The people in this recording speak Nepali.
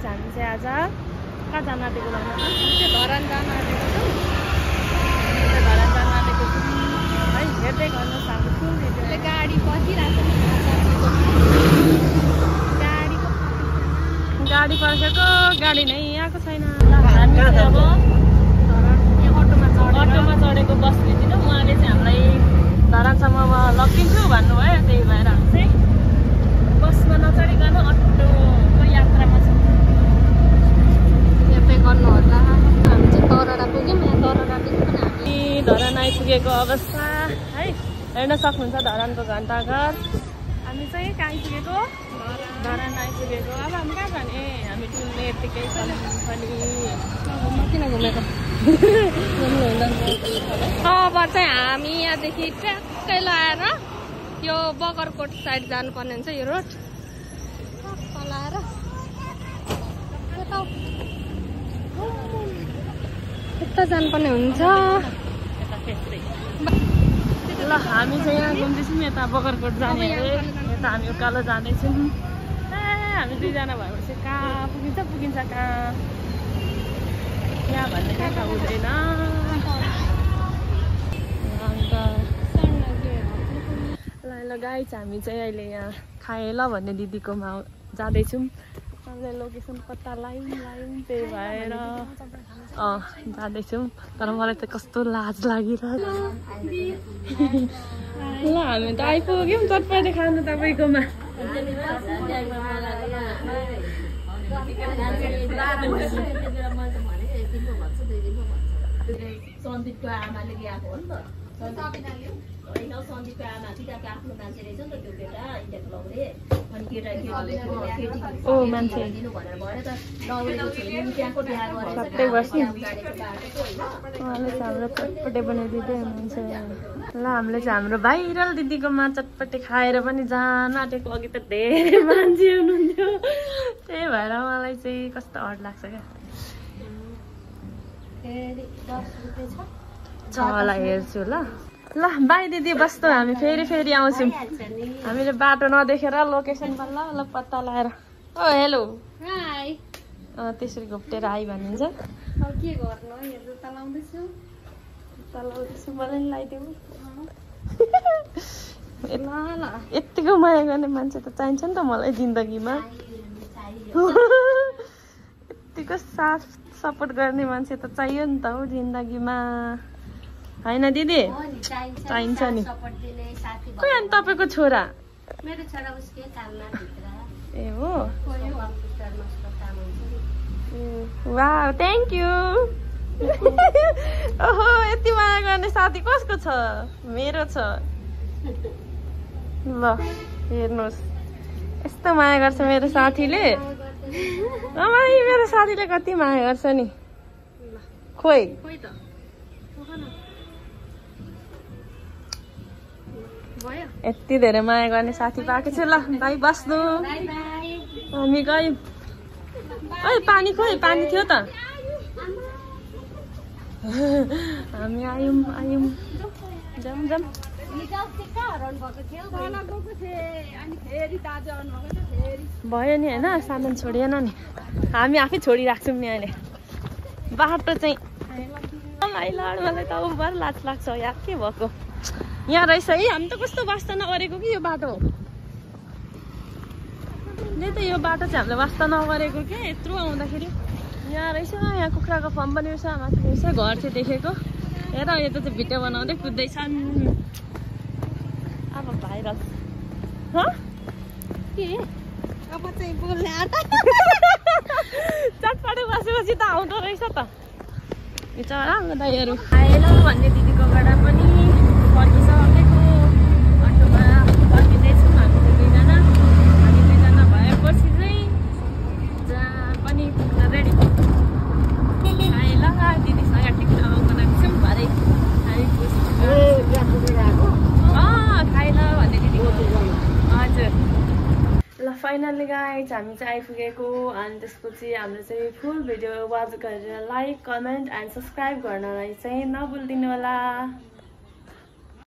गाइज हामी चाहिँ आज कहाँ जान आँटेको भन्नु धरान जान आँटेको छौँ धरान जान आँटेको छौँ है हेर्दै गर्नुहोस् हाम्रो फुल भिडियो गाडी पर्खिरहेको गाडी पर्खेको गाडी नै आएको छैन अब अटोमा चढेको बस भेटिन उहाँले चाहिँ हामीलाई धरानसम्म लगिदिन्छु भन्नुभयो त्यही भएर हामी चाहिँ बसमा नचढिकन अटोको यात्रामा छौँ हेर्दै गर्नुहोला हामी चाहिँ तरारा पुग्यौँ यहाँ तरारादेखि पनि हामी धरान आइपुगेको अवस्था है हेर्न सक्नुहुन्छ धरानको घन्टाघर हामी चाहिँ कहाँ आइपुगेको धरान आइपुगेको अब हामी कहाँ जाने हामी डुल्ने यत्तिकै किन घुमेको अब चाहिँ हामी यहाँदेखि ट्र्याक्कै लगाएर यो बगरकोट साइड जानुपर्ने हुन्छ यो रोड लगाएर यता जानुपर्ने हुन्छ ल हामी चाहिँ यहाँ घुम्दैछौँ यता बगरकोट जाने यता हामी उकालो जाँदैछौँ हामी दुईजना भएपछि कहाँ पुगिन्छ कहाँ यहाँ भन्ने कहाँ थाहा हुँदैन अन्त ल गाइज हामी चाहिँ अहिले यहाँ खाएँ ल भन्ने दिदीकोमा जाँदैछौँ हामीले लोकेसन पत्ता लायौँ त्यही भएर जाँदैछौँ तर मलाई त कस्तो लाज लागिरहेको ल हामी त आइपुग्यौँ चटपटे खानु तपाईँकोमा सन्दीपको आमाले ल्याएको हो नि त होइन सन्दीपको आमा सिधाको आफ्नो मान्छे रहेछ नि त त्यो केटा इन्डियाको लौरे अनि केटी दिनु भनेर भएर त लौरेको छोरी त्यहाँको बिहा हाम्रो चटपटे बनाइदिँदै हुनुहुन्छ ल हामीले चाहिँ हाम्रो भाइरल दिदीकोमा चटपटे खाएर पनि जान आँटेको अघि त धेरै मान्छे हुनुहुन्थ्यो त्यही भएर मलाई चाहिँ कस्तो हट लाग्छ क्या छ होला हेर्छु ल बाई दिदी बस्तो हामी फेरि आउँछौँ हामीले बाटो नदेखेर लोकेसन ल पत्ता लगाएर ओ हेलो त्यसरी घोप्टेर आइ भनिन्छ के गर्नु चलाउँदैछु मलाई नि लगाइदेऊ यत्तिको माया गर्ने मान्छे त चाहिन्छ नि त मलाई जिन्दगीमा यत्तिको साथ सपोर्ट गर्ने मान्छे त चाहियो नि त हौ जिन्दगीमा होइन दिदी चाहिन्छ नि खोइ अनि तपाईँको छोरा ए हो वाह थ्याङ्क यू ओहो यति माया गर्ने साथी कसको छ मेरो छ ल हेर्नुहोस् यस्तो माया गर्छ मेरो साथीले मेरो साथीले कति माया गर्छ नि खोइ यति धेरै माया गर्ने साथी पाएको छु ल भाइ बस्नु हामी गयौँ ओइ पानी खोइ पानी थियो त हामी आयौँ जाम भयो नि होइन सामान छोडिएन नि हामी आफै छोडिराख्छौँ नि अहिले बाटो चाहिँ मलाई त उभर लाज लाग्छ यार के भएको यहाँ रहेछ है हामी त कस्तो वास्ता नगरेको कि यो बाटो त्यही त यो बाटो चाहिँ हामीले वास्ता नगरेको के यत्रो आउँदाखेरि यहाँ रहेछ यहाँ कुखुराको फर्म पनि रहेछ माथि रहेछ घर चाहिँ देखेको हेर यता चाहिँ भिडियो बनाउँदै कुद्दैछन् अब भाइरल के अब चाहिँ बोल्ने आँटा चटपटे बसेपछि त आउँदो रहेछ त बिचरा दाइहरू आएन भन्ने दिदीकोबाट पनि फर्किसकेको अटोमा फर्किँदैछौँ हामी दुईजना भएपछि चाहिँ जहाँ पनि पुग्न रेडी आएला दिदीसँग टिकट बनाएको छौँ भरे खाएन भन्ने दिदीको हजुर ल फाइनल्ली गाइज हामी चाहिँ आइपुगेको अनि त्यसपछि हामीले चाहिँ फुल भिडियो वाच गरेर लाइक कमेन्ट एन्ड सब्सक्राइब गर्नलाई चाहिँ नभुलिदिनु होला।